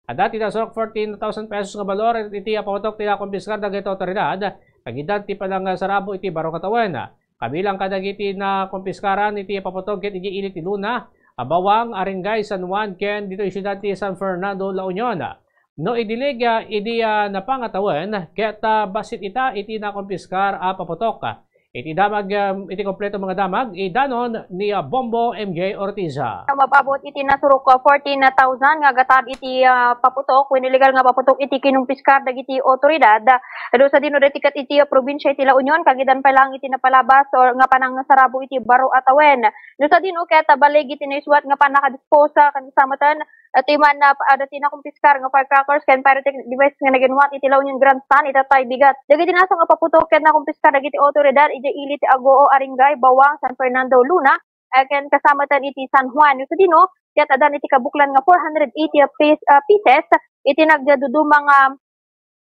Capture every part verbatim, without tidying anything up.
Adda ti nasurok fourteen thousand pesos nga balor iti paputok ti nakumpiskar dagiti awtoridad, kagidan ti panangsarabo iti baro nga tawen. Kabilang kadagiti nakumpiskaran iti paputok ket idiay ili ti Luna, a Bawang, Arengay San Juan, ken ditoy siudad ti San Fernando, La Union. No idilig, ah, idi, ah, napangatawen, ket, ah, bassit ita iti nakumpiskar a paputok. Iti damag, um, iti kompleto nga damag, idanon ni, ah, Bombo M J Ortiz. Mapabot iti nasurok, ah, fourteen thousand nga gatab iti, ah, paputok, wenno illegal nga paputok iti kinumpiskar dagiti awtoridad. No sadino daytoy ket iti, ah, probinsia iti La Union, kagidan pay lang iti napalabas or nga panangsarabo iti baro a tawen. No sadino ket, ah, baleg iti naisuat nga pannakadispose, ah, ken kasamotan, Iti man, ah, adda ti nakumpiskar nga firecrackers ken pyrotechnic device nga naginwat iti La Union Grandstand iti tattay bigat. Dagiti nasurok nga paputok ket nakumpiskar dagiti awtoridad idiay ili ti Agoo, Arengay, Bawang, San Fernando, Luna, eh, ken kasamotan iti San Juan. No sadino, ket addan iti kabuklan nga four hundred eighty pes-, ah, pieces iti nagduduma nga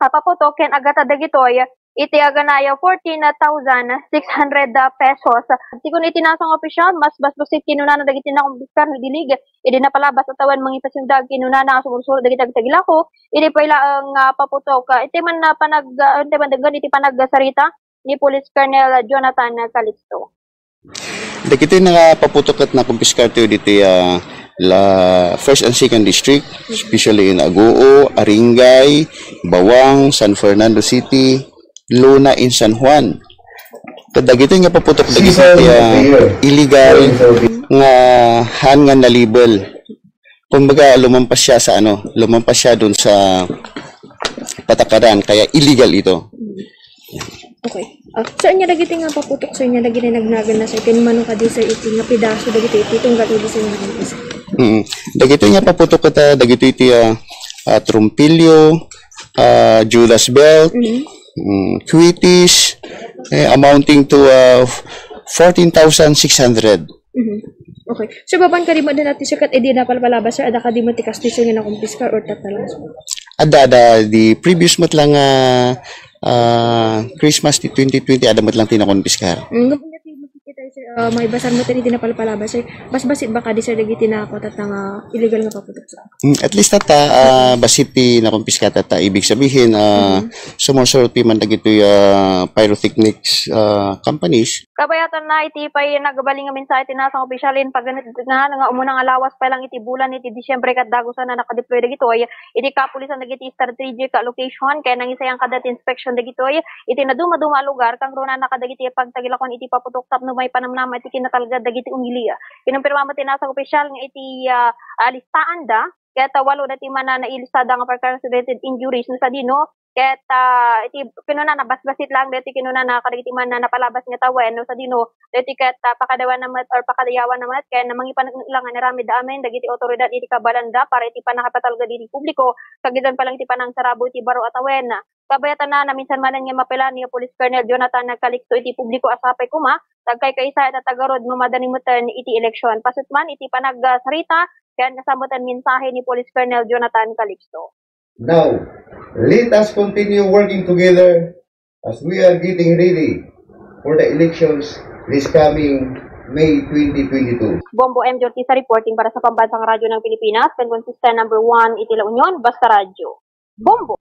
a paputok ken agatad dagitoy iti aganay a fourteen thousand six hundred pesos. Ti kun iti nasurok nga opisyal, mas bassit kinunana dagiti nakumpiskar no idilig idi napalabas a tawen mangipasiwdag kinunana nga sumursurot dagiti agtagilako iti pay laeng nga paputok. Iti man na panag-, ah, iti man denggen iti panagsarita ni Police Colonel Jonathan Calixto. Dagiti nga paputok ket nakumpiskar tayo diti, ah, la first and second district, especially in Agoo, Arengay, Bawang, San Fernando City, Luna, in San Juan. Ket dagiti nga paputok dagiti, ah, illegal nga han nga na-label. Kumbaga, lumampas siya sa ano, lumampas siya dun sa patakaran, kaya illegal ito. Okay. Ah, sir, ania dagiti nga paputok, sir, ania dagiti nagnagan na, sir, ken mano kadi, sir, iti nga pedaso dagiti iti tunggal idi, sir, nga nagis? Mm. Dagiti nga paputok ket, ah, dagiti iti, ah, ah, trumpilyo, ah, Judas belt, Mm. mm, kwitis, eh, amounting to, ah, fourteen thousand six hundred. Mhm. Okay. So, babaen kadi met dayta, sir, ket idi napalpalabas, sir, adda kadi met ti kastoy, sir, nga nakumpiskar or tatta lang, sir? Adda, adda. The previous met lang, ah, ah, Christmas ti twenty twenty, adda met lang ti nakumpiskar. Mm, ngem ania ti makikita, sir, ah, maibasar met idi napalpalabas, sir? Basbassit ba kadi, sir, dagiti nakua tatta nga illegal nga paputok, sir? Mm, at least tatta, ah, bassit ti nakumpiskar tatta. Ibig sabihin, ah, Mhm. sumursurot man dagitoy, ah, pyrotechnics, ah, companies. Kabayatanna, iti pay nagbalin nga mensahe ti nasurok nga opisyal, impaganetna nga umuna nga lawas pay lang iti bulan iti Disyembre ket dagusan a nakadeploy dagitoy iti kapulisan dagiti strategic location ken nangisayang kada ti inspection dagitoy iti nadumaduma a lugar, kangrunana kadagiti pagtagilakon iti paputok tapno maipanamnama iti kinatalged dagiti umili. Kinumpirma met ti nasurok nga opisyal nga iti, ah, ah, listaanda, ket, ah, walo daytoy man a nailistada nga percars-related injuries no sadino, ket, ah, iti kinunana, basbasit lang daytoy kinunana kadagiti man a napalabas nga tawen no sadino, daytoy ket, ah, pakadayawanna met or pakadayawanna met ken mangipaneknek lang nga inaramid amin dagiti awtoridad iti kabaelanda para iti pannakapatalged iti publiko, kagidan pay lang iti panangsarabo iti baro a tawen. Kabayatanna, naminsan manen nga mapilan ni Police Colonel Jonathan Calixto iti publiko a sapay koma, ta agkaykaysa ita tagarud no madani meten iti eleksyon. Paset man iti panagsarita ken kasamotan mensahe ni Police Colonel Jonathan Calixto. Now, let us continue working together as we are getting ready for the elections this coming May twenty twenty-two. Bombo M J Ortiz reporting para sa Pambansang Radyo ng Pilipinas, ken konsisten number one iti La Union, Basta Radyo. Bombo!